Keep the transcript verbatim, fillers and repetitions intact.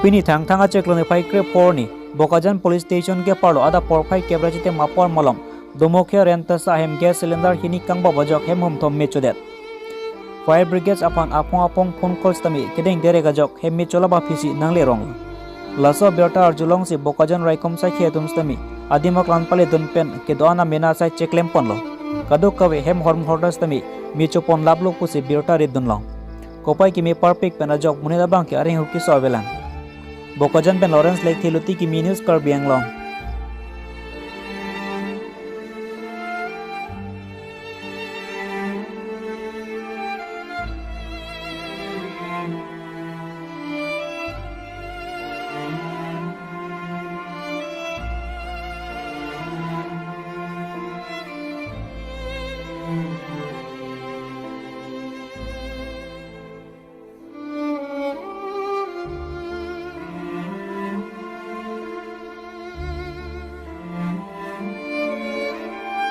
Pini Thangthang achiklo niphai krepho arni Bokajan Police Station ke-arlo adap porphai kep ra chitim apor malom Domokhia Rentasa ahem gas cylinder hini kangbap ajok hem homthom me chodet. Fire Brigade aphan aphong aphong phone call sitame kedeng derek ajok hem me cholap aphisi nangle rong. Laso abirta arjulongsi Bokajan raikom sakhi atum sitame adim aklan paledun pen kedo-an amena asai cheklem ponlo. Kadokave hem hormu horda sitame me chopon laplo pusi birta ridunlong. Kopai keme parpik pen ajok monit abang ke areng huki so avelang. Bokajan pen Lawrence Lekthe, Luti Kimi News, Karbi Anglong.